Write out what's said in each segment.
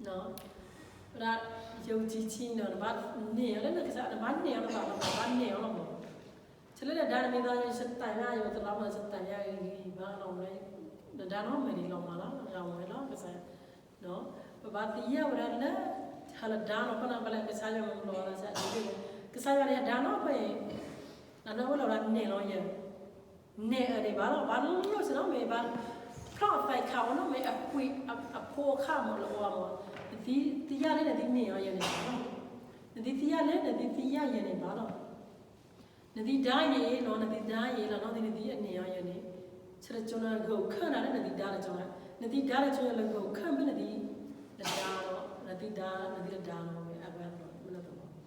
ဝဲဒၣ် ယုံကြည်ခြင်း နီၤ နဘၣ်န့ၢ်အီၤလၢနကစၢ် နဘၣ်န့ၢ်အီၤလၢနသး နဘၣ်န့ၢ်အီၤလီၤမး. ဆၢလၢနဒါန့ၣ်မ့ၢ်သး ယစတၢ်ညါ ယတလီၤမး ယစတၢ်ညါဂ့ၤဂ့ၤဘၣ်လီၤဝဲ, နဒါနီၢ်မဲာ်န့ၣ်လီၤမးလီၤ နဂၤဝဲလီၤ ကစၢ်ယွၤ ပဘၣ်သ့ၣ်ညါဝဲဒၣ်လၢ ဟးလၢဒါနီၤ ဖဲန့ၣ် ပလဲၤကစၢ်ယွၤမၤလီၤသး ကစၢ်ယွၤန့ၣ် ဟးဒါနီၤဖဲအံၤ အနီၢ်ဝဲလီၤဝဲဒၣ်န့ၢ်လီၤယဲ န့ၢ်အန့ၣ်ဘၣ်လီၤ ဘၣ်လီၤလီၤဆ့နီၤ မ့ၢ်ဘၣ် ဖျီၣ်အသးခးဝဲနီၤ မ့ၢ်အကွံာ် အဖိအခၣ်မးလၢအီၤမး နသ့ၣ်ညါလၢနသ့ၣ်န့ၢ်အီၤယဲန့ၣ်ဘၣ်လီၤ. နသ့ၣ်ညါလၢနသ့ၣ်ညါယဲန့ၣ်ဘၣ်လီၤ. နသ့ၣ်ဒါယဲအံၤလီၤ နသ့ၣ်ဒါယဲအံၤလီၤနီၤ နသ့ၣ်န့ၢ်အီၤယဲန့ၣ် ဆၢတကၠိန့ၣ် ဂုာ်ခၢၣ်နၤလၢနသ့ၣ်ဒါတကၠိန့ၣ် နသ့ၣ်ဒါတကၠိန့ၣ် လၢဂုာ်ခၢၣ်မ့ၢ်နသ့ၣ် နဒါလီၤ နသ့ၣ်ဒါ နသ့ၣ်တဒါလီၤ ဝဲအဝဲလီၤ မ့ၢ်လၢသ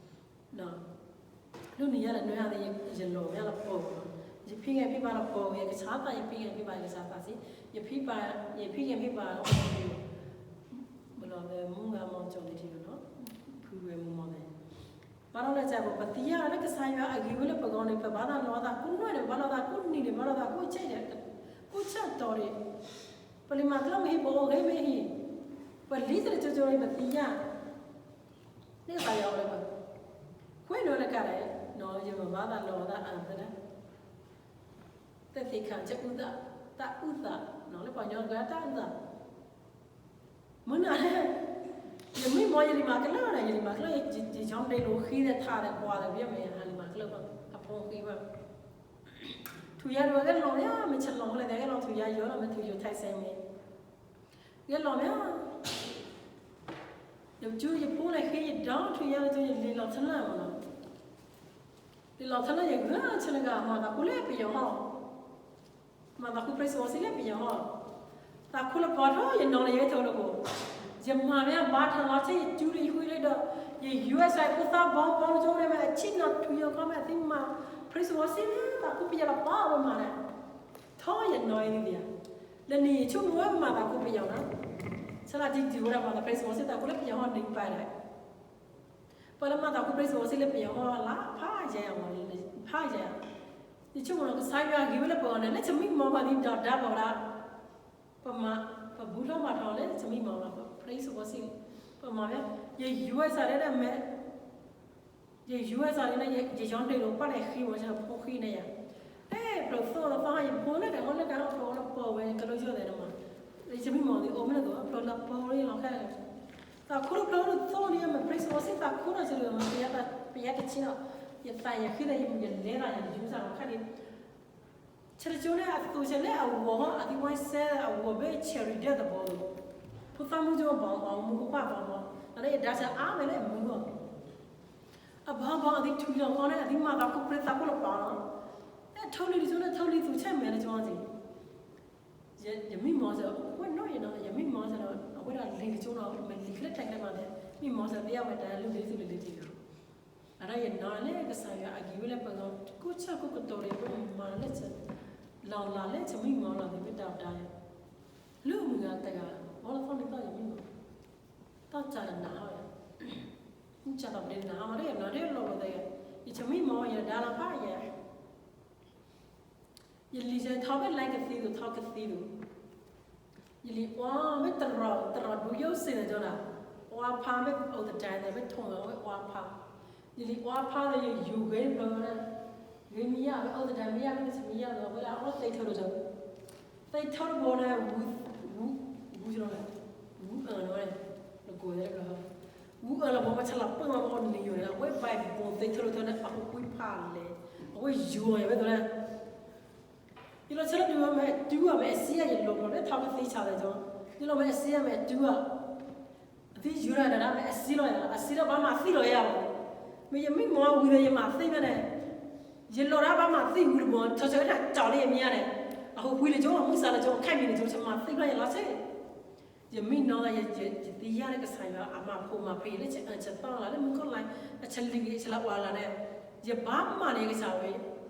ဘီ ဒ်န့ၣ်ယဲလၢနွံဟါ ယလီၤမ့ၢ်လၢပှဲၤလီၤ, ယဖံးဂဲၤဖံးဘါလၢပှဲၤဝဲ ယကဆါသး ယဖံးဂဲၤဖံးဘါ ယကဆါသးစ့ၢ် ယဖံးဂဲၤဖံးဘါလၢပှဲၤဝဲ ဘၣ်လီၤဝဲမူဂၤမီၤကၠီၣ်န့ၣ်ထံၣ်နီၤ ဖုဝဲမူမီၤသဲ ဘၣ်ဒီးလၢကၢ်ပှၤ ပသ့ၣ်ညါလၢကစၢ်ယွၤအဂ့ၤဝဲလၢပဂီၢ်န့ၣ် ပဘၣ်သးလီၤသးကိးနွံန့ၣ် ပဘၣ်လီၤသးကိးနံၤန့ၣ် ပဘၣ်လီၤသးကိးဆဲးန့ၣ် ကိးဆၢကတီၢ်န့ၣ် ပလံာ်မၤကျၢၢ်မ့ၢ်ဟံၣ် ပအိၣ်ဂ့ၤမ့ၢ်ဟံၣ် ပလံာ်တကၠိကၠိန့ၣ် ပသ့ၣ်ညါ န့ၢ်ကစၢ်ယွၤအိၣ်လၢပှၤ ကွဲးနီၣ်လၢကါဒဲး နီၢ်ယမၤဘၣ်သးလီၤသးအသး တသ့ၣ်ခါ ကအုသး တၢ်အုသး နီၢ်လၢပှၤကညီတဂၤတၢ်အုသး မုၢ်နၤ ယမံမီၢ်ယလံာ်မၤကျၢၢ်န့ၣ် ယလံာ်မၤကျၢၢ် ယ John Doe လီၤဃံသဲးထးသဲးကွၢ်သဲး ဘၣ်မ့ၢ်ယလံာ်မၤကျၢၢ် အဖိဃံဘၣ် ထူၣ်ယါတဝဲကဲလီၤမ့ၢ် မ့ၢ်ဆလီၤလဲၣ်သဲးကဲလီၤထူၣ်ယါယီၤလီၤ မ့ၢ်ထူၣ်ယိၤထဲးစဲးမ့ၢ် ကဲလီၤမ့ၢ် ယကၠူယဖိလဲၣ်ဃ့ယဒီထူၣ်ယါလၢကၠူယလံာ်လီၤထလၢမ့ၢ်နီၤ လံာ်လီၤထလၢယဂၢၢ်ဆၢလၢဂၤ မၤသးခူလၢပယီၤဟီၣ် မၤသးခူ praise worship လၢပယီၤဟီၣ် သးခူလၢပီၤထီၣ်ယနီၤလၢယထီလၢကိး ယမၤမ့ၢ်ဘါထီၣ်လီၤဆဲး ယကၠူလၢယဃုလၢဒီး ယ ယူၢ်အ့ၣ် ဖိသၣ်ဘီဘီလၢကၠိန့ၣ်မ့ၢ် အဆံၣ်နီၤထူၣ်ယီၤခီမ့ၢ် အသံမၤ praise worship လၢသးခူပယီၤလီၤပီၤဝဲမၤန့ၣ် ထီၣ်ယနီၤအံၤန့ၣ် လၢနံၤယဆိကမိၣ်ဝဲမၤသးခူပယီၤနီၤ ဆလးတံၢ်တံၢ်ဝဲဒၣ်မၤသး praise worship သးခူလၢပယီၤဟီၣ်န့ၣ်ပာ်ဒၣ် ပှၤလၢမၤသးခူ praise worship လၢပယီၤဟီၣ်လၢဖးယဲၢ်မး ဖးယဲၢ် ယဆိကမိၣ်လီၤ ကစၢ်ယွၤဂ့ၤဝဲလၢပဂီၢ်န့ၣ် လၢတမံမီၢ်ဘၣ်ဒ်ဒီးဒါဘၣ်ဝဲဒၣ် ပမၤ ပဘူၣ်ထီၣ်ဘါထီၣ်လၢတမံမီၢ်ဘၣ် praise worship ပမၤမ့ၢ် ယ ယူၢ်အ့ၣ် စးဒ်န့ၣ်မ့ၢ် ယ ယူၢ်အ့ၣ် စးဒ်န့ၣ် ယ John Doe လီၤပာ်လဲၣ်ဃံဝဲ ယဖိဃံန့ၣ်ယၤ အဲ ဖျိးသိၣ်လီၤသီၣ် ယဖိန့ၣ် တဟီၣ်လၢကဟီၣ်ဖျိးလၢပှဲၤဝဲ ကလိယိၣ်သဲးန့ၣ်မး တမံမီၢ်ဒ်အိၣ်မ့ၢ်လၢသိး ဖျိးလၢပှဲၤလီၤခဲ သးခူလၢဖျိးလၢသိၣ်န့ၣ် မ့ၢ် praise worship သးခူဒီး ယဒုးမ့ၢ် ပယါတဆံဒီး ယသးယဃ့ဒီး ယလဲၤလီၤ ယယူၢ်စးလီၤခါဒ် ဆၢတကၠိန့ၣ် အသိးဆဲးလၢအဂီၤဟီၣ် အသံဝဲစဲအဂီၤဘၣ် cherry ဒဲးသဘီ ဖိသၣ်မုၣ်ကၠိဘၣ်မၤ မူကပၣ်ဘၣ်မၤ တၢ်လၢယဒါဆဲးအါဝဲလၢအမုၢ်ဂီၢ် အဘီဘီအသံထူယီၤခီန့ၣ် အသံမၤသးခူပြ့သးခူလီၤပာ်လီၤ အဲ ထိၣ်လွံၢ်တကၠိန့ၣ် ထိၣ်လွံၢ်သူဆဲးမဲာ်တကၠိစ့ၢ် ယမံမီၢ်စ့ၢ် အဝဲနီၢ်ယနီၢ် ယမံမီၢ်စ့ၢ်ဒီး အဝဲဒၣ်လံာ်တကၠိနီၤ မ့ၢ်လံာ်ချ့ထဲးကျဲမးလဲၣ် မံမီၢ်စ့ၢ်သ့အဝဲတၢ်လုၢ်ဒ်သုလၢလံာ်တကၠိ အဒီးယနီၢ်လၢကစၢ်ယွၤအဂ့ၤဝဲလၢပဂီၢ် ကိးဆၢကိးကတီၢ်န့ၣ် ပမၤလၢ လီၤလးလၢတမံမီၢ်လီၤ မ့ၢ်တၢ်ဒၣ် လၢမုၢ်ဂၤတဂၤ ဘီလၢသီန့ၣ်သီယမံမီၢ် သီစၢ်တနၤဟီ မ့ၢ်စၢ်သီပဒ့တနၤဟီမး လၢယနီၢ်ဒ်လီၤဝဲသး ယတမံမီၢ် ယဒါလီၤဖးယဲ ယလံာ်စ့ၢ်ထီဘၣ် like ကသံသိး ထီကသံသိး ယလံာ်အွါမ့ၢ်တရီး တရီးဒူယိၣ်စ့ၢ်န့ၣ်ကၠီဒၣ် အွါဖးမ့ၢ်အိၣ်တတၢ်န့ၣ် မ့ၢ်ထိၣ်မ့ၢ်အဝဲအွါဖး ယလံာ်အွါဖးဒီးယယူၤဂ့ၤဖျိးဝဲဒၣ် ဂ့ၤမံယါ အဝဲအိၣ်တတၢ်မံယါ မ့ၢ်တမံယါဒီး အဝဲဒၣ်အီသ့ၣ်ထၢၣ်တၢ် သ့ၣ်ထၢၣ်တဘိန့ၣ် ဝူ ဝူ ဝူ ဝူအၢၣ်လီၤဝဲ နကိးသဲတဘျီ ဝူအၢၣ်လီၤဘိ ပှၤဆလးပၢၢ်မး ပှၤနံၤယိာ်န့ၣ် အဝဲဘၣ်ဘိသ့ၣ်ထၢၣ်တၢ်န့ၣ် အဟူကွံဖးလဲၣ် အဝဲယူၤအီၤယဝဲသိးန့ၣ် ယလီၤဆၢလၢဒုးဝဲမ့ၢ်အတုၤဘၣ် မ့ၢ်အစံယၤ ယလီၤဘျီလၢထီကသံဆးလဲၣ်ကၠီ ယလီၤမ့ၢ်အစံယၤမ့ၢ်အတုၤဘၣ် အသံယူၤတၢ်ဒၣ်မ့ၢ်အစံလီၤယၤ အစံလၢဘၣ်မၤသံလီၤယၤဘၣ် မ့ၢ်ယမံမီၢ်ဝံၤဒီးယမၤသံဖဲန့ၣ် ယလီၤဒၣ်ဘၣ်မၤသံဝံၤတဘိ ထီၣ်ဆၢကထၢၣ်ကၠီလၢယမံယါန့ၣ် အဟူကွံလၢကၠီ အမုၢ်စၤလၢကၠီ အခဲမံၤလၢကၠီ ယမၤသံဘျီယလီၤဆဲး ယမံနီၢ် ယသ့ၣ်ညါလၢကစၢ်ယွၤအမၤဖိမၤဖံးလၢဆၢအၢၣ်ဆၢသီလၢမုၢ်ကီၢ်လါ အဆၢလံၤဂ့ၤ အဆၢလၢပှၤလၢ်န့ၣ် ယဘၣ်မၤန့ၢ်ကစၢ်ဝဲ လၢ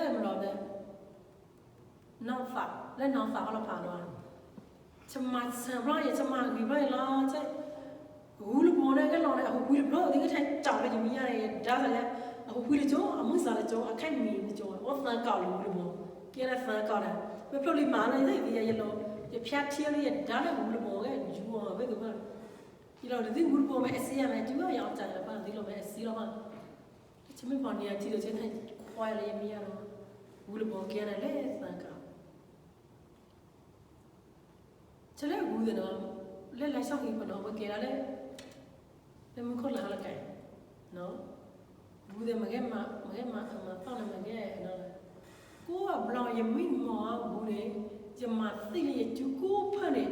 မလီၤ နီၢ်သး လၢနီၢ်သးဟီၣ်လီၤဖးနီၤ ယမၤစၢၤဘျီ ယမၤဂ့ၤဘျီယလီၤဆဲး ဂူၤလၢဘိန့ၣ် ကလီၤန့ၣ် အဟူကွံတဘျီ အသံကထါကၠီလၢယမံယါန့ၣ် ယဒါလီၤယၤ အဟူကွံလၢကၠီ အမုၢ်စၤလၢကၠီ အခဲမံၤလၢကၠီ အိၣ်သၢကီၢ်လၢဂူၤလၢဘိ ကဲလၢသၢကီၢ်န့ၣ် မ့ၢ်ဖျိလံမၤလၢယသ့ၣ်ယဲ ယလီၤ ယဖၠါထံလၢယဒါလၢဂူၤလၢဘိ ကဲယူၤအီၤ မ့ၢ် လီၤနသုမူတဘိမ့ၢ်အစံယၤမ့ၢ် တုၤလီၤယၤအီၣ်တၢ်လၢပၢ်နသုလီၤမ့ၢ်အစံလီၤမး, ဆမ့ၢ်ပှၤနံၤအထံဒီး ဆခွါယၤလၢယမံယၤလီၤ, ဝူလၢဘီကဲနၤလဲၣ်သးကါ, ဆလၢဝူသ့ၣ်နီၤ, လၢလၢဆီၣ်ဃံပနီၤ ပကဲဒၣ်လၢ လၢမူခိၣ်လၢဟီလၢကါ, ဝူသ့ၣ်မ့ၢ်ဂ့ၤမၤ မ့ၢ်ဂ့ၤမၤ မၤသီၣ်န့ၣ်မ့ၢ်ဂ့ၤနီၤ, ကိးအဘျီယမံမီၢ်အဝူန့ၣ်, ယမၤသံလၢယစုကိးဖၢန့ၣ်,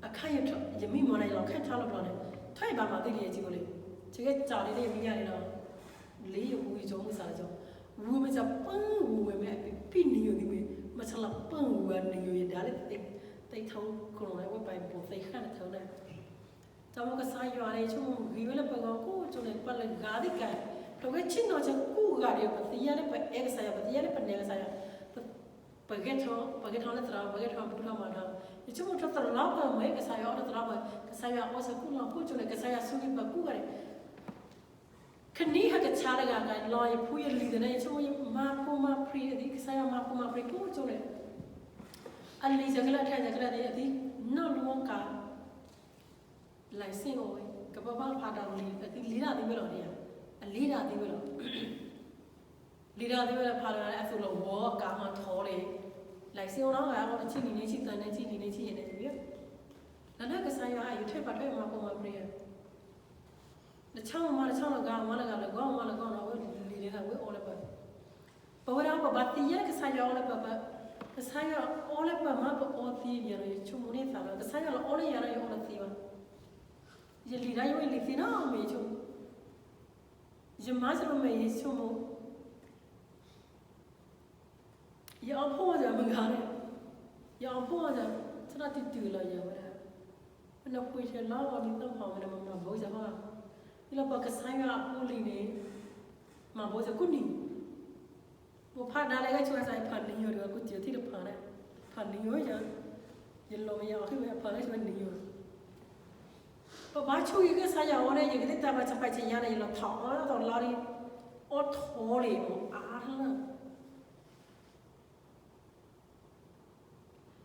အခါယထီၣ် ယမံမီၢ်န့ၣ် ယလီၤခဲထီၣ်လၢဘျီန့ၣ်, ထီၣ်ယဘၣ်မၤသံလၢယစုအိၣ်လံ, ဆဂ့ၤကၠီလံလၢယမံယၤန့ၣ်လီၤ, လံယဝူယကၠီမုၢ်ဆါလၢကၠီ, ဝူမ့ၢ်စပၢ်ဝူဝဲမ့ၢ်အပံၤနံၤယိာ်သံမ့ၢ် မ့ၢ်ဆလပၢ်ဝူဝဲနံၤယိာ်ယဒၣ်လၢ သ့ထီကီၢ်န့ၣ် ဝဲပာ်ဘိးသ့ဃာ်နထၢနၤ တၢ်မ့ၢ်ကစၢ်ယွၤန့ၣ် ယဆိကမိၣ်ဂ့ၤဝဲလၢပဂီၢ်ကိးကၠိန့ၣ် ပှၤလၢဂၤသ့ၣ်ကါ, ပဝဲဆ့ၣ်နီၤဆၢကိးဂၤဒဲး ပသ့ၣ်ညါလၢပအဲၣ်ကစၢ်ယွၤ ပသ့ၣ်ညါလၢပနဲၣ်ကစၢ်ယွၤ, ပဂဲၤထီၣ် ပဂဲၤထီၣ်လၢသရၣ် ပဂဲၤထီၣ်ပဒူထီၣ်မၤထီၣ်, ယဆိကမိၣ်ထီၣ်သရၣ်လီၤပှၤမ့ၢ်ကစၢ်ယွၤအီၣ်လၢသရၣ်ပှၤ ကစၢ်ယွၤအီၣ်ဆၢကိးလီၤကိးကၠိန့ၣ် ကစၢ်ယွၤဆိၣ်ဂ့ၤပှၤကိးဂၤဒဲး, ခနံၣ်ဟဲကဆါတဂၤဂၤလီၤ ယဖှူယလံၤသ့ၣ်န့ၣ် ယဆိကမိၣ်ယမၤဖိမၤဖျံးအသံ ကစၢ်ယွၤမၤဖိမၤဖျံးကိးကၠိန့ၣ်, အလံၤစၢၤကလၢအထၢၣ်စၢၤကလၢသ့ၣ် အသံနီၣ်လူၤအီၣ်ကါ license အိၣ်ဝဲ ကဘၣ်ဘၣ်ဖးဒိၣ်လံ အသံလံၤဒၣ်သံဝဲလီၤန့ၣ်, အလံၤဒၣ်သံဝဲလီၤ, လံၤဒၣ်သံဝဲလၢဖးဒိၣ်အသိးလီၤဝီကါမၤထီၣ်လံ, license အိၣ်နီၤ အဝဲတဆံနံၤန့ၣ်ဆံသၢန့ၣ်ဆံနံၤန့ၣ်ဆံယဲၢ်န့ၣ်တမံၤ, လၢလၢကစၢ်ယွၤအယုၤထၢၣ်ပာ်ထွဲ မၤဖိမၤဖျံး တဆီမၤတဆီလၢဂၤမၤလၢဂၤ လၢဂီၢ်မၤလၢဂီၢ်နီၤ အဝဲလံၤတဂၤဝဲအီၣ်လၢပှၤ, ပဝဲဒၣ်ပဘၣ်သ့ၣ်ညါလၢကစၢ်ယွၤအီၣ်လၢပှၤ, ကစၢ်ယွၤအီၣ်လၢပှၤမၤပအီသံယၤဒီး ယဆိကမိၣ်န့ၢ်သးလီၤ ကစၢ်ယွၤလီၤအီၣ်လၢယၤဒီးယအီၣ်လၢသ့ဘၣ်, ယလံၤဒၣ်ယဝဲလံၤသ့နီတမံၤဆိ, ယမၤစၢၤမ့ၢ်ယဆိကမိၣ် ယအီၣ်ဖိဒီးမုၢ်ဂၤန့ၣ်, ယအီၣ်ဖိဒီး ဆၢထီၣ်တုၤတုၤလီၤယၤဝဲဒၣ်, ပနဖှံဆဲးလီၤပှၤမံၤသၣ်ဖီမ့ၢ်န့ၣ် မၤဘိစၢၤဟီ, ဒ်လီၤပှၤကစၢ်ယွၤအဖိလံၤန့ၣ်, မၤဘိစၢၤကိးနံၤ, ပဖးဒါလဲၣ်ဂဲၤဆူအစး ဖးနံၤယိာ်ဒီး ကူစံးထံၣ်တဖးန့ၣ်, ဖးနံၤယိာ်ယၤ, ယလီၤမ့ၢ်ယအီၣ်ဃံၣ်ဝဲဖးဂဲၤဆူနံၤယိာ် ပဘၣ်ဆိၣ်ဂ့ၤကစၢ်ယွၤအီၤန့ၣ် ယကသ့ၣ်တၢ်ပှၤဆးပှၤဆးယါန့ၣ် ယလီၤထီၣ်အီၣ်လီၤလီၤဒီး အီၣ်ထီၣ်လံမ့ၢ်အါထီၣ်လၢ ကစၢ်ယွၤလၢနံၤယါ နံၤယါလၢနွဲဟါယလီၤ ယလီၤလၢထံ,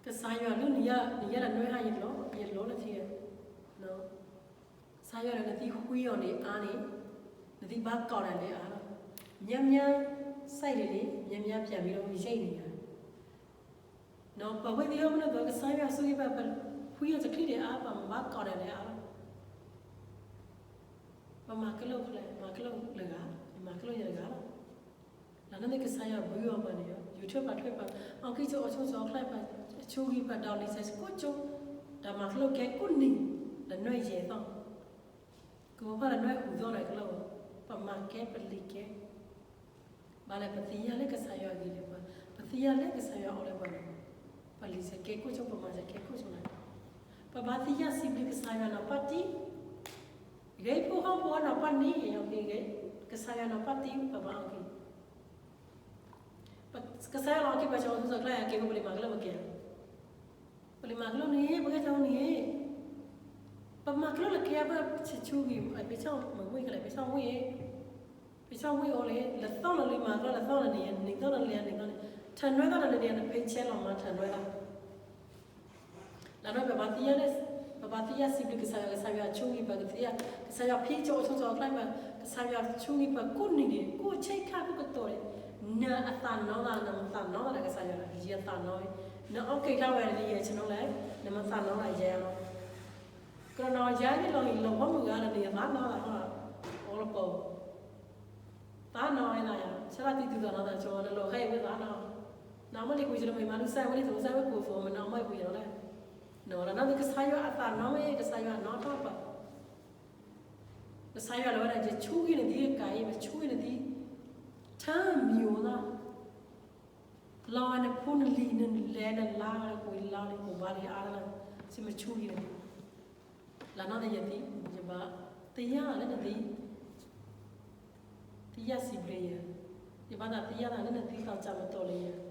ကစၢ်ယွၤလၢနသံဃံအီၤန့ၣ်အါန့ၣ်, နသံဘၣ်ကီးတၢ်န့ၣ်အါလီၤ, မၠါမၠါ စဲးလံၤလံၤ မၠါမၠါပၠးမံၤလီၤယဲၢ်န့ၣ်ဧါ ပဝဲသ့ၣ်အမ့ၢ်န့ၣ်သိး ကစၢ်ယွၤဆိၣ်ဂ့ၤဘၣ်ပဃံအီၤတချံန့ၣ်အါ ပမၤဘၣ်ကီးတၢ်န့ၣ်အါလီၤ, ပမၤကလိၣ်ဖဲလဲၣ် မၤကလိၣ်လၢဂၤ, မၤကလိၣ်ယဲၢ်တဂၤလီၤ, လၢနသ့ၣ်ကစၢ်ယွၤဘုအီၤပှၤန့ၣ် ယူၤထၢၣ်ပာ်ထွဲပှၤ အီၣ်ကံၢ်ဆိအီဆိအချါပှၤ ဆိၣ်ဂ့ၤပှၤဒီးလံာ်စီဆှံကိးကၠိ, တၢ်မၤကလိၣ်ကဲကိးနံၤ, လၢနွဲယဲၢ်သီ ကဘၣ်လၢနွဲဟူးသီန့ၣ်ကလီၤ, ပမၤကဲပလံၤကဲ ဘၣ်လဲၣ် ပသ့ၣ်ညါလၢကစၢ်ယွၤဂ့ၤလၢပှၤ, ပသ့ၣ်ညါလၢကစၢ်ယွၤအီၣ်လၢပှၤန့ၣ်, ပလံၤစ့ၢ်ကဲခိၣ်ဆိ ပမၤစ့ၢ်ကဲခိၣ်ဆိန့ၣ်, ပဘၣ်သ့ၣ်ညါစံးဘျုးကစၢ်ယွၤနီၤပၢ်တံၢ်, ဂ့ၤဖိဃီဖိနီၤပၢ်န့ၣ် အီၣ်က့ၤဂ့ၤ, ကစၢ်ယွၤနီၤပၢ်တံၢ် ပဘၣ်အီၣ်က့ၤ ကစၢ်ယွၤလီၤအီၣ်က့ၤပှၤ စီၤအီၤသူစီၤကျါ ကဲဝဲပလံၤမၤကလိၣ်ပကဲ ပလံၤမၤကလိၣ်န့ၣ် ပဂဲၤထီၣ်န့ၣ်, ပမၤကလိၣ်လၢကဲအဘၢၣ်ဆဲးဆူဂံၢ် ပဆီၣ်မ့ၢ်ဝံၣ်ကလဲၣ် ပဆီၣ်ဝံၣ်, ပဆီၣ်ဝံၣ်အိၣ်လံ လၢသီလီၤလံမၤကလိၣ် လၢသီလီၤန့ၣ် နံၤသီလီၤလံနံၤသီန့ၣ်, ထၢနွဲသီလီၤန့ၣ် နဖဲဆဲးလီၤမၤထၢနွဲသီ လၢနွဲပဘၣ်သ့ၣ်ညါလၢ ပဘၣ်သ့ၣ်ညါစံးဘျုးကစၢ်ယွၤ ကစၢ်ယွၤဆိၣ်ဂ့ၤပှၤကသ့ၣ်ညါ ကစၢ်ယွၤဖံကၠိအီၤဆိအီၤကျါပှၤ ကစၢ်ယွၤဆိၣ်ဂ့ၤပှၤကိးနံၤန့ၣ် ကိးဆ့ကၤကိးကတီၢ်န့ၣ် နအသးနီသး နမသးနီသးဒီးကစၢ်ယွၤ ယသးနီ, နအီၣ်က့ၤထီၣ်ဝဲဒၣ်ယဲၢ်ဆနိလဲၣ် နမသးနီသးယဲၢ်လီၤ, ကရနီၤယဲၢ်န့ၣ်လီၤအံၤ လီၤဝီမုၢ်ဂၤလၢနယသးနီသး အီလီၤပီၤ သးနီဝဲသးယၤ ဆၢလၢတံၤသူၣ်သးနီသးဆိ နလီၤခဲအံၤဝဲသးနီ, နမ့ၢ်လံၤကွံာ်ဆိတမ့ၢ်မၤဒုးစၢ်ဝဲလံ တမ့ၢ်စၢ်ဝဲကိးဖိ မ့ၢ်နမ့ၢ်ကွံာ်ယၤလီၤလဲၣ်, နလီၤနသးကစၢ်ယွၤအသးနီမ့ၢ် ကစၢ်ယွၤနီထီၣ်ပှၤ, ကစၢ်ယွၤလီၤဝဲဒၣ် ယဆိၣ်ဂ့ၤနသ့ကၤအံၤ ပဆိၣ်ဂ့ၤနသ့ ထၢမံၤအိၣ်သး လီၤနဖိနလံၤနလဲၤနလါ ကိးလါလံ ကိးဘါလံအါလၢ စံးမဆိၣ်ဂ့ၤနသ့ လၢနီၢ်သယသံ ယဘၣ်သ့ၣ်ညါလၢနသ့ၣ် သ့ၣ်ညါစံးဘျုးယၤ, ယဘၣ်သးသ့ၣ်ညါသးလၢနသ့ၣ်သးစၢ်မတီၢ်လၢယၤ, ဆၢအပံပံၣ်အပံပံၣ်နသ့ၣ်သးစၢ်တီၢ်လၢယၤ,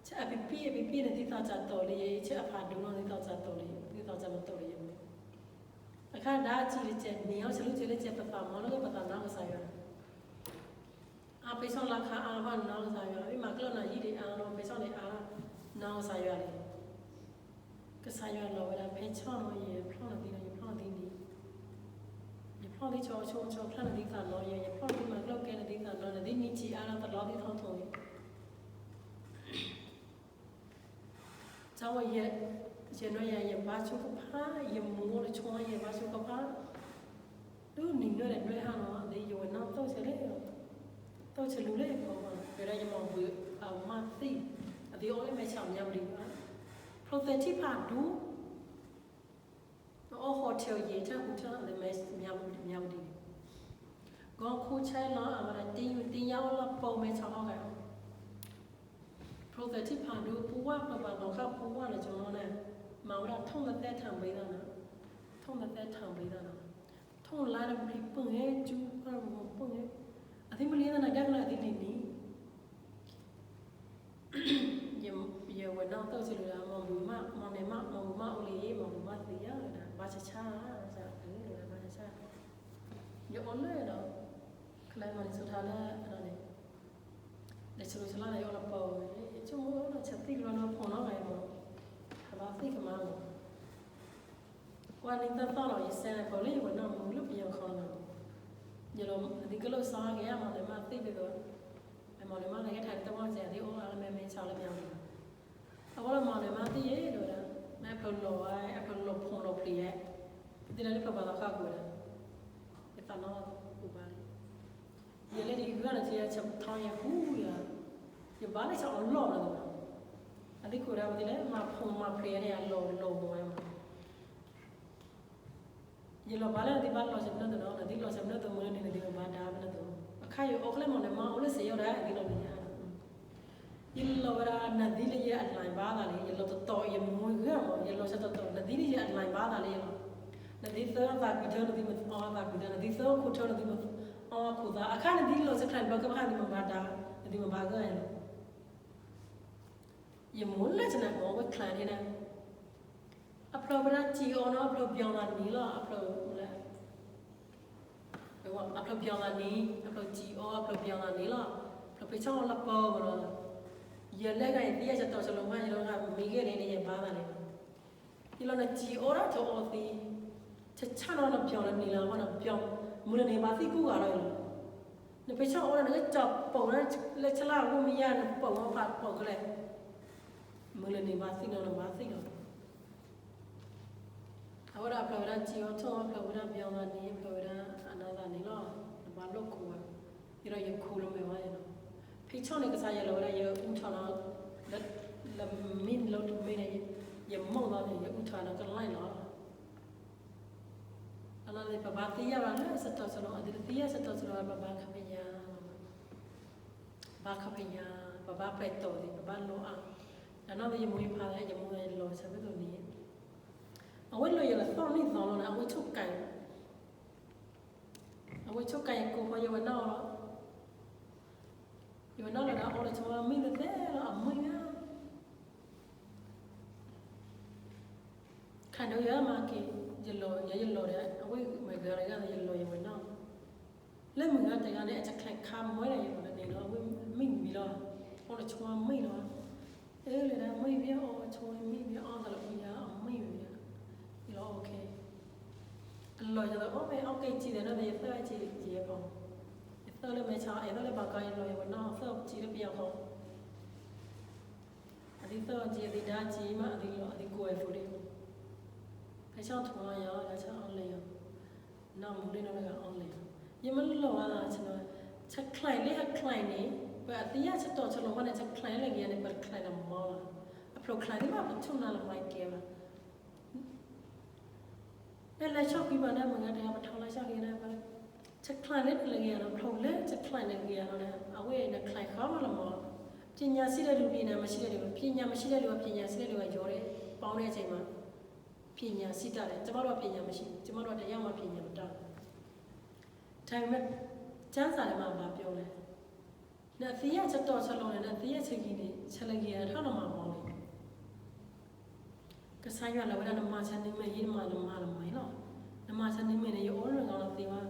ဆၢအဖးဒိၣ်နီၢ်သ့ၣ်သးစၢ်တီၢ်လၢယၤ, သ့ၣ်သးစၢ်မတီၢ်လၢယၤ, အခါဒါစံးလၢကဲ နံၤအီၤဆၢလၢကဲလၢကဲ ပသးမၤလၢပသးနီၢ်ကစၢ်ယွၤ အဖဲဆီၣ်လၢခါအါလီၤဘၣ်နီၢ်ကစၢ်ယွၤ, မ့ၢ်မၤကလီၢ်နၤယံာ်ဒံးအါလီၤ ဖဲဆီၣ်န့ၣ်အါလီၤ နီၢ်ကစၢ်ယွၤန့ၣ်, ကစၢ်ယွၤလီၤဝဲဒၣ်ဖဲဆီၣ်နီၤ ယဖျီၣ်နသ့ဒီး ယဖျီၣ်နသ့န့ၣ် ဖီၣ်သ့ၣ်ဆီဆိဆီချၢနသံသးနီယဲ ယဖီၣ်သ့ၣ်မၤကျိၣ်ကဲနသံသးနီ နသံနံၤထံအါလီၤသလီသ့ၣ်ထီၣ်ထိးန့ၣ် ကၠီဝဲယဲ ယနီၤယဲ ယဘါဆိကဖၣ် ယမူအိၣ်တဆိ ယဘါဆိကဖၣ် ဒ်နံၤနွဲၣ်ဒီးနွဲၣ်ဟါနီၤ ဒ်ယဝဲနီၢ်သိၣ်ဆဲးလၢ သိၣ်ဆဲးလူၤလၢယဖီမး ဝဲဒၣ်ယမၤဘှံးအမါသံၣ် အသံအိၣ်လၢမဲဆီးမၠၣ်ဝတံၤ ဖျိသဲးထံၣ်ဖးဒူ အီၣ် hotel ယဲ တၢ်ဟူထၢ မၠၣ်ဝတံၤန့ၣ် ဂီၤခူဆဲလီၤ အဝဲဒၣ်တ့တ့ညါအိၣ်လၢပိာ်မဲဆီးဟီဂၤ ဖျိသဲးထံၣ်ဖးဒူ ပူဝၣ်ပဘၣ်လီၤဃာ်ပူဝၣ်လၢ ကၠီနီၤန့ၣ် မၤဝဲဒၣ်ထိၣ်နသဲထၢၣ်ဘ့သးနီၤ ထိၣ်နသဲထၢၣ်ဘ့သးနီၤ ထိၣ်လါဒီးပူၤပူၤဟဲ ကၠူပူၤပူၤဟဲ အသံမလံသနာ်က့လၢအသံလံနံၤ ယဝဲနီၢ်သိၣ်ဆံးလၢ မၤဘှံးမး မၤမဲာ်မး မၤဘှံးမးအိၣ်လံ မၤဘှံးမးသံယါလၢဒၣ် ဘါဆါဆါ လၢဒၣ်ဘါဆါဆါ ယအိၣ်လၢဒီး ကလဲၤမၤန့ၣ်ဆိထါလၢအဒီးန့ၣ် လဲၤဆၢကဆလါဒီးယအိၣ်လၢပီၤဝဲ ယဆိကမိၣ်လီၤ ဆၢသံၣ်ကလီနီၤ ဖိနီၤဂၤအံၤမး ဟးဘါသံၣ်ကမါမး ကွၢ်နံၣ်သၢသီလီၤ ယစဲးလၢပီၤလၢယဝဲနီၢ်မူလၢပယီၤခီလီၤ ယလီၤ အသံကလိာ်စီက့ၤ မၤလဲၤမးသံၣ်ဒ်သိး မၤလဲၤမးသံၣ်ကဲထါတဝီစဲး အသံအိၣ်အါလၢမဲမဲဆီးလၢမၠၣ်ဝတံၤ အဝဲလီၤမၤလဲၤမးသံၣ်ယဲဒီးဝဲဒၣ် မ့ၢ်အဖျိလီၤဝဲ အဖျိလီၤဖိလီၤဖျံးယဲ ပသ့လၢပဘၣ်သးဃၣ်ကွံာ်ဝဲဒၣ် ယသးနီၣ်ပူၤဘၣ်လံ ယလဲၤဒ်ဂၤန့ၣ် ယဆဲးထီယဲဃူယၤ ယဘၣ်လၢဆဲးအီၤလီၢ်လီၤ အသံကွံာ်ဝဲဒၣ်ပသ့လၢ မၤဖိမၤဖျံးယဲန့ၣ် အလီၢ်လီၢ်မးဝဲမး ယလီၤဘၣ်လၢနသံဘၣ်လီၤဆဲးပနၢၣ်သိးနီၤ နသံလီၤဆဲးပနၢၣ်သိးမုၢ်လၢနံၤ နသံမ့ၢ်ဘၣ်ဒါပနၢၣ်သိး အခါယအိၣ်ချ့မးန့ၣ် မ့ၢ်အိၣ်လၢစံယိၣ်ဒၣ် နသံလီၤနံၤညါ ယလီၤဝဲဒၣ် နသံလၢယအလၢၢ်ဘၣ်သးလံ ယလီၤတတီၤ ယမူဂၤမး ယလီၤဆဲးတတီၤ နသံလၢယအလၢၢ်ဘၣ်သးလံ ယလီၤ နသံသၢသးကွံာ်ထၢ နသံမ့ၢ်အီသးကွံာ်ထၢ နသံသၢခိၣ်ထၢ နသံမ့ၢ်အီခိၣ်သး အခါနသံလီၤဆဲးချါန့ၣ် ဘၣ်ကဘၣ် နသံမ့ၢ်ဘၣ်ဒါ နသံမ့ၢ်ဘၣ်ဂၤန့ၣ် ယမိၢ်လၢတနၤကီးဝဲချါန့ၣ် အဖျိဝဲဒၣ်စံၣ်အီၤနီၤ အဖျိပျီၤသးနံၤလီၤ အဖျိ အဖျိပျီၤသးနံၤ အဖျိစံၣ်အီၤ အဖျိပျီၤသးနံၤလီၤ အဖျိဖ့ဆီၣ်အီၤလၢပၢၤမးနီၤ ယလဲၤဂၤယသံယဲၢ်ဆတီၤဆလိၤမး ယလီၤဂၤမ့ၢ်ဂ့ၤန့ၣ် ယဘါသးန့ၣ် ယလီၤနစံၣ်အီၤဒၣ်တအီသံ ဆဆၣ်နီၤနပျီၤလၢနံၤလီၤ နပျီၤ မုၢ်လၢနံၤဘၣ်သံကူဂၤလီၤ နဖ့ဆီၣ်အီၤဒၣ်နကစၢ်ပိာ်လၢဆလါအဂီၢ်မ့ၢ်ယါ နပိာ်ဝဲဖးပိာ်ကလဲၣ် မုၢ်လၢနံၤဘၣ်သံနီၤ နဘၣ်သံနီၤ အဝဲဒၣ်အဖျိဝဲဒၣ်စံၣ်အီၤထီၣ် အဖျိဝဲဒၣ်ပျီၤသးနံၤ အဖျိဝဲဒၣ်အနါသးနံၤလီၤ နဘၣ်လိာ်ခူဝဲ ယဒီးယခူလၢမဲာ်ဝဲန့ၣ်လီၤ ဖ့ဆီၣ်န့ၣ်ကစၢ်ယွၤလီၤဝဲဒၣ်ယအူထီၣ်နီၤ လၢမ့ၢ်လၢတမ့ၢ်န့ၣ် ယမိၢ်လီၤန့ၣ် ယအူထီၣ်နီၤကလါလီၤ အလီၤန့ၣ် ပဘၣ်သံယါဘၣ်လၢဆတီၤဆလိၤ အဒုးသံယါဆတီၤဆလိၤ ပဘၣ်ခီပညီ ဘၣ်ခီပညီ ပဘၣ်ပဲာ်တီၢ်သ့ ပဘၣ်လိအါ ဒီးနီၢ်သ့ၣ်ယမိၢ်ယဖါလၢ ယမိၢ်ယလီၤဆၢမုၢ်သိးနံၤ အဝဲလီၤယၤလၢသီနံၣ်သီလီၤန့ၣ် အဝဲဆိကၤ အဝဲဆိကၤယကိးဖီယဝဲနီၢ်လီၤ ယဝဲနီၢ်လီၤဒီးအီၣ်လၢဆိမံလၢသဲလီၤ အမံဂၤ ခါဒိယမၤက့ၤ ယလီၤ ယယလီၤဒီး အဝဲမ့ၢ်ဂၤတဂၤဒီးယလီၤယဝဲနီၢ် လၢမုၢ်ဂၤတဂၤန့ၣ် အတချဲးခါမွဲဒၣ်ယိၤလၢန့ၣ်လီၤ အဝဲမံမံလီၤ အီၣ်လၢဆိမံလီၤ အၢလၢဒၣ်မံမံအီၣ်ဆိမံမံ အီၣ်သးလၢအူယါအမံမံ ယလီၤ okay အလီၤယသးအိၣ်ဖဲ okay စံးဒီးနီၢ်သ့ၣ် ယသၢကံယဲၢ်ပီၤ ယသၢလၢမဲာ်ဆါ ယသၢလၢဘၣ်ကီ ယလီၤယဝဲနီၢ် သၢကံလၢပယီၤခီ အသံသၢကံ အသံဒါကံမး အသံလီၤ အသံကွဲးဖိလံ ဖဲဆီၣ်ထွဲယၤ လၢဆီၣ်အီၤလဲၤယၤ နီၢ်မူလ့ၣ်နီၢ်လၢဂၤအီၤလဲၤယၤ ယမ့ၢ်လီၤဝဲသးဆၢနီၤ ဆဲးချဲးလၢဟဲချဲးန့ၣ် ပှၤအသံယါဆတီၤဆလိၤဝဲန့ၣ် ဆဲးချဲးလၢဂ့ၤန့ၣ် ပှၤတချဲးလၢမီၤလီၤ အဖျိချဲးသ့ၣ်မး ပထူၣ်နၤလၢမၤကဲဘၣ် လၢလၢဆီၣ်ဃံဘၣ်န့ၣ် မုၢ်ဂၤတဂၤ ပထီၣ်လၢဆီၣ်ဃံန့ၣ် ဆဲးချဲးလၢနဂ့ၤနီၤ ဖျိလၢဆဲးချဲးနဂ့ၤနီၤန့ၣ် အဝဲန့ၣ်ချဲးဃီမးလၢမီၤ ပညာရှိတဲ့လူ ပညာမရှိတဲ့လူ ပညာမရှိတဲ့လူက ပညာရှိတဲ့လူက ယိၤတယ် ပေါင်းတဲ့အချိန်မှာ ပညာရှိတတ်တယ် ကျမတို့က ပညာမရှိဘူး ကျမတို့က တယောက်မှ ပညာမတတ်ဘူး ဒါပေမဲ့ ကျမ်းစာထဲမှာ ဘာပြောလဲ နသံယါဆတီၤဆလိၤန့ၣ် နသံယါဆဂံၢ်န့ၣ် ဆဲးလၢဂ့ၤအထီၣ်နမၤမီၤန့ၣ် ကစၢ်ယွၤလၢဝဲဒၣ် နမၤဆၢနမံၤအံၤ နမၤနမၤလၢမီၤအံၤလီၤ နမၤဆၢနမံၤန့ၣ် ယအိၣ်လၢဂၤလီၤသ့ဝဲ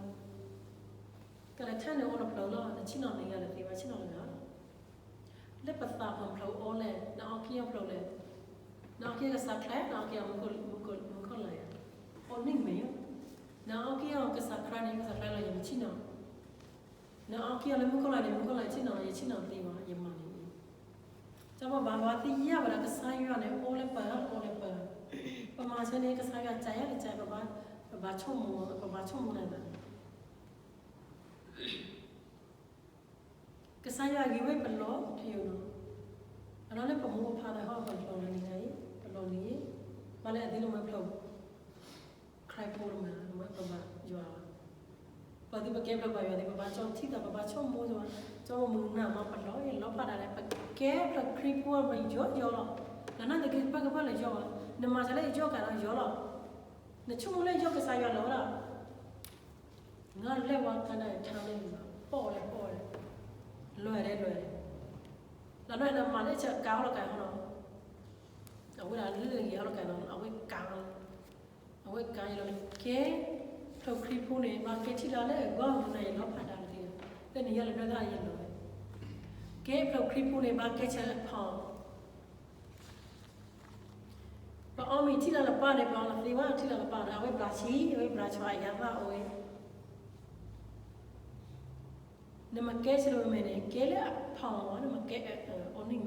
ကလဲၤထဲန့ၣ်အိၣ်လၢဖျၢၣ်လီၤ နဆ့ၣ်နီၤန့ၢ်ဂၤလၢသ့ဝဲ ဆ့ၣ်နီၤလၢဂၤ လၢပသးပူၤဖျိးအိၣ်လဲၣ် နအီၣ်ကံၢ်အီၣ်ဖျိးလဲၣ် နအီၣ်ကံၢ်ကစၢ်ချဲ နအီၣ်ကံၢ်အီၣ်မူခိၣ်လဲၣ် အိၣ်နံၣ်မ့ၢ် နအီကံၢ်အီၤကစၢ်ခရံာ်န့ၣ် ကစၢ်ခရံာ်လီၤ ယမ့ၢ်ဆ့ၣ်နီၤ, နအီကံၢ်အီၤလၢမုၢ်ကီၢ်လၢ်န့ၣ် မုၢ်ကီၢ်လၢ်ဆ့ၣ်နီၤ ယဆ့ၣ်နီၤသ့ဝဲ ယမၤန့ၣ်, ကဘၣ်ဘၣ်သ့ၣ်ညါဝဲဒၣ်ကစၢ်ယွၤန့ၣ် အိၣ်လၢပၢၤ အိၣ်လၢပၢၤ, ပမၤဆၢန့ၣ် ကစၢ်ယွၤကးယၤလၢကး ပဘၣ်ဆိကမိၣ် ပဘၣ်ဆိကမိၣ်နၤ ကစၢ်ယွၤဂ့ၤဝဲပလီၢ်ထံဧိၤနီၤ, အနီၢ်လၢပမိၢ်ပဖးတၢ်ဟီၣ်ပလီၢ်လၢန့ၣ်ဂၤအံၤ, ပလီၢ်န့ၣ်, ဘၣ်လၢအသ့လၢမၢဖျိး, ခရံာ်ဖိတမၤ ပဘၣ်ယွၤ, ပှၤသုပကဲဖျၢၣ်ပှၤယွၤသ့ၣ် ပဘၣ်ကၠီထံသး ပဘၣ်ဆိကမိၣ်ယွၤ, ကၠီမုၢ်နၤမၤပလီၢ်အံၤ လီၤဖးဒၣ်လဲာ် ပကဲဖျၢၣ်ခရံာ်ဖိအပယီၤယီၤလီၤ, နနၢ်တဂ့ၤကပၢၢ်ကပၢၢ်လၢယီၤဘၣ်, နမၤစၢၤလၢယီၤကးဒီးယီၤလီၤ, နဆိကမိၣ်လၢယီၤကစၢ်ယွၤလီၤဝဲဒၣ် ငါလဲၤဝဲကနၣ်ထါန့ၣ် ပီၣ်လဲၣ်ပီၣ်လဲၣ်, လွဲၢ်လဲၣ်လွဲၢ်လဲၣ်, လၢနမၤလၢဆၢကါဟီၣ်လီၤကါဟီၣ်နီၤ, အဝဲဒၣ်လၢဂ့ၤဟီၣ်လီၤကါနီၤ အဝဲကါ, အဝဲကါအံၤလီၤကဲ, ဖျၢၣ်ခရံာ်ဖိန့ၣ် ဘၣ်ကဲထံၣ်လၢလၢအဂီၢ်မနုၤယလီၤဖးဒၣ်လၢ, လၢနံၤယၤလၢဒွဲၣ်သၣ်ယလီၤ, ကဲဖျၢၣ်ခရံာ်ဖိန့ၣ် ဘၣ်ကဲဆၢဖီ ပအီမ့ၢ်ထံၣ်လၢလပၢ်န့ၣ် ပအီလီၤသ့ဝဲထံၣ်လၢလပၢ်န့ၣ် အဝဲဘျးဆံး အဝဲဘျးဆှးအယါသၣ်အိၣ်ဝဲ, နမ့ၢ်ကဲဆၢဒိၣ်မ့ၢ်န့ၣ် ကဲလၢအဖီဝဲ နမ့ၢ်ကဲအီနံၣ်မ့ၢ်,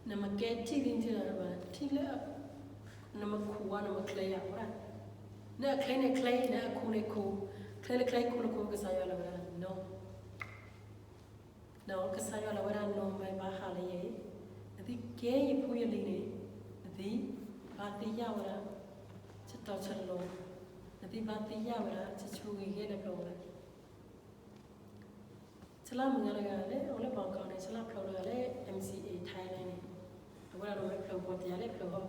နမ့ၢ်ကဲထံၣ်သ့ၣ်ထံၣ်လၢ ထံၣ်လၢ နမ့ၢ်ခူၣ်ဝဲ နမ့ၢ်ချ့ယၤဝဲဒၣ်, နအချ့န့ၣ်ချ့ နအခူၣ်န့ၣ်ခူၣ်, ချ့လၢချ့ခူၣ်လၢခူၣ် ကစၢ်ယွၤလီၤဝဲဒၣ်နီၤ ဒီးကစၢ်ယွၤလီၤဝဲဒၣ်နီၢ်မၤဘၣ်ဟးလၢယဲ, နသုကဲယဖိယလံၤန့ၣ်, နသုဘၣ်သ့ၣ်ညါဝဲဒၣ်, ဆတီၢ်ဆလိၤ, နသုဘၣ်သ့ၣ်ညါဝဲဒၣ် ဆဆိၣ်ဂ့ၤဂ့ၤလၢပျီဝဲ, ဆလါမုၢ်ဂၤလၢဂၤလၢ အိၣ်လၢပှၤကီၢ်န့ၣ် ဆလါဖျိလၢဂၤလၢ M C A Thailand န့ၣ်, အဝဲဒၣ်ဒီးဝဲဖျိပီၢ်တယၤလၢဖျိဟီၣ်,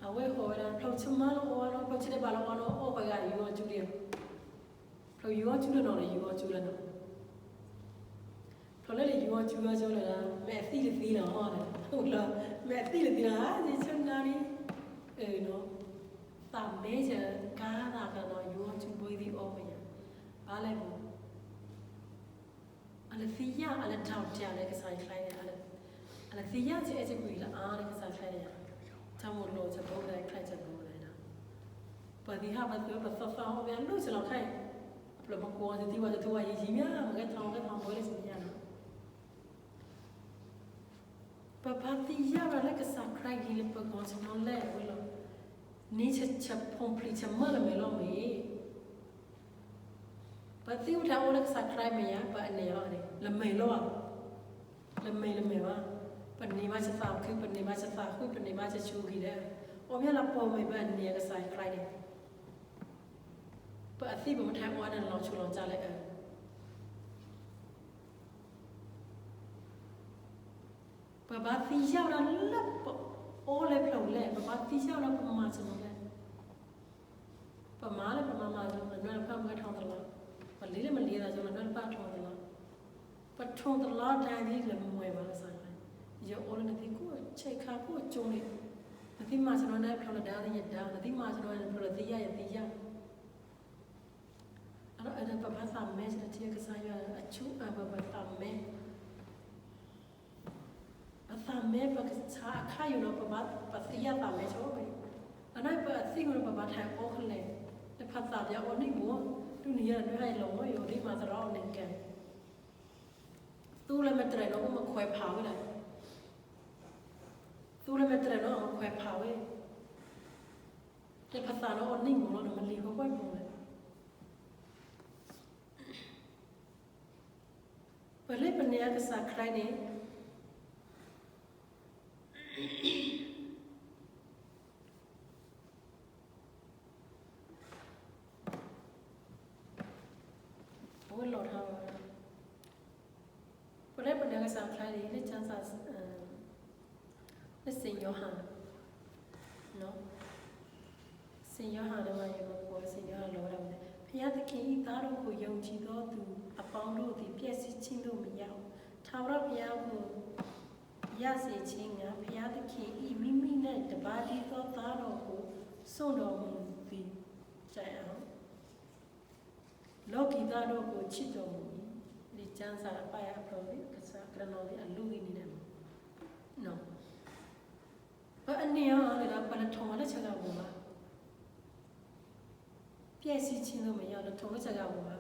အဝဲဟီၣ်ဝဲဒၣ်ဖျိဆၢမါလၢအီၤနီၤ ဖျိဆၢဒဲးဘၣ်လၢအီၤနီၤ အိၣ်ပှၤဂၤယူၤအီၤစုလံ, ဖျိယူၤအီၤစုလၢနီၤ လၢယူၤအီၤစုလၢနီၤ ဖျိလၢလၢယူၤအီၤစုအီၤကၠိလၢဒၣ် မ့ၢ်အသံၣ်တသံလီၤ, မ့ၢ်အသံၣ်တသံလီၤ ယဆၢနၤန့ၣ်, သးမဲစၢၤကါသးကနီၤ ယူၤအီၤစုဘိသံအီပယၤ, ဘၣ်လဲၣ်ပူၤ, အလဲၤသံယၢ် အလဲၤထီၣ်တၢ်လၢကစၢ်ယွၤကျဲန့ၣ်, အလဲၤသံယၢ် ဆဲးအဲးစကွံာ်လၢအါလၢကစၢ်ယွၤကျဲန့ၣ်, တၢ်မိၣ်လိာ်စၢၤဘိကဒီး ခရံာ်စၢၤဘိကဒီး, ပှၤသံဟးပှၤသုးပသီသီအီၣ်ဘၣ်လိၣ်စၢၤလီၤခါအံၤ, ပျၢၤမကိးအီၤတသံဝဲတသံဝဲယံာ်ယံာ်မး မ့ၢ်ကဲထီၣ်မ့ၢ်ကဲထီၣ်ဘိလၢစံးယၤနီၤ ပဘၣ်သံယၢ်ဝဲဒၣ်လၢကစၢ်ခရံာ်ဂ့ၤလၢပဂီၢ်ဆၢနီၤလဲၣ်ဝဲလီၤ, န့ၣ်ဆၢဖှိၣ်ဖျံးဆၢမၢလၢမဲာ်လီၤမ့ၢ်, ပသံဝဲတၢ်အိၣ်လၢကစၢ်ခရံာ်မဲာ်ညါ ပအန့ၣ်အီၤန့ၣ် လၢမဲာ်လီၤ, လၢမဲာ်လၢမဲာ်ဘၣ်, ပန့ၢ်ဘၣ်စသးခု ပန့ၢ်ဘၣ်စသးဃု ပန့ၢ်ဘၣ်စဆိၣ်ဂ့ၤလၢ, အီၣ်မ့ၢ်လၢပှၤမဲာ်ဘၣ်န့ၣ်ကစၢ်ခရံာ်န့ၣ် ပအသံၣ်ပမ့ၢ်ထဲအီၣ်န့ၣ်လီၤဆူလီၤကၢ်လၢအၢ, ပဘၣ်သံယၢ်ဝဲဒၣ်လၢပအိၣ်လၢဖျၢၣ်လဲၣ် ပဘၣ်သံယၢ်ဝဲဒၣ်ပမၤစၢၤလီၤလဲၣ်, ပမၤလၢပမၤမၤစၢၤ နနွဲၢ်တဖၣ်မ့ၢ်ကဲထီၣ်သလီၤ, ပလံၤလၢမလံၤသးစၢၤ နနွဲၢ်တဖၣ်ထီၣ်သလီၤ, ပထီၣ်သလီၤတၢ်ဒ်လဲၣ်မ့ၢ်ဝဲဘၣ်ကစၢ်ခရံာ်, ယအိၣ်လၢနသုကိးဆဲးခါကိးကၠိန့ၣ်, နသုမၤစၢၤနၤဖျၢၣ်လၢဒၣ်ယဒၣ် နသုမၤစၢၤနၤဖျၢၣ်လၢသံယၢ်ယသံယၢ်, အဒီးပဘၣ်သးမဲစၢၤတထံၣ်ကစၢ်ယွၤအဆူၣ်အၢၣ်ပှၤ ပသးမဲ ပသးမဲပကဆါအခါယိာ်ဒီး ပဘၣ်ပသံယၢ်သးမဲဆိဝဲ, အန့ၣ်ပအသံဝဲဒီးပဘၣ်ထဲအီၣ်ခဲလၢာ်, လၢဖးသးပယီၤအီၣ်နံၣ်မူ, ဒ်န့ၣ်ယဲဒၣ်ဒွဲၣ်ဟဲလီၤဝဲယိာ် ဒ်မၤသရီအီၤန့ၣ်ကဲ, သူလၢမတြဲၤနီၣ် အိၣ်မခွဲးဖးဝဲဒၣ်, သူလၢမတြဲၤနီၣ် အမခွဲးဖးဝဲ, လၢဖးသးဒီးအီၣ်နံၣ်မူလီၤ နမ့ၢ်လံၤဃီကွၢ်မူဝဲ ပလၢပန့ၢ်အကစၢ်ခရံာ်န့ၣ်, အဝဲလီၤထါဝဲ, ပလၢပန့ၢ်အကစၢ်ခရံာ်န့ၣ် လၢကစၢ်, လၢစ့ၣ်ယိၤဟၣ် စ့ၣ်ယိၤဟၣ်န့ၣ် မၤယိၤမၤကွီၤ စ့ၣ်ယိၤဟၣ်လီၤဝဲဒၣ်ဝဲ, ဘုရားသခင်၏ သားတော်ကို ယုံကြည်သောသူ အပေါင်းတို့သည် ပျက်စီးခြင်းသို့ မရောက်။ ထာဝရဘုရားကို ရစေခြင်းငှာ ဘုရားသခင်သည် မိမိ၌တပါးတည်းသော သားတော်ကို စွန့်တော်မူသည်တိုင်အောင် လောကီသားတို့ကို ချစ်တော်မူ၏. လံာ်ကျမ်းစာ အပိုဒ်အဖျိ ကစၢ်ကရၢနီၣ်လံ အလိၣ်ဂ့ၤန့ၣ်န့ၣ်လီၤ. ပအန့ၢ်အီၤလၢ ပလဲၤထီၣ်မၤလၢဆၢကတီၢ်ဘၣ် ပျဲၢ်ဆံဆံသိးမဲာ်ညါ နထိၣ်လၢတဂၤအဂီၢ်မး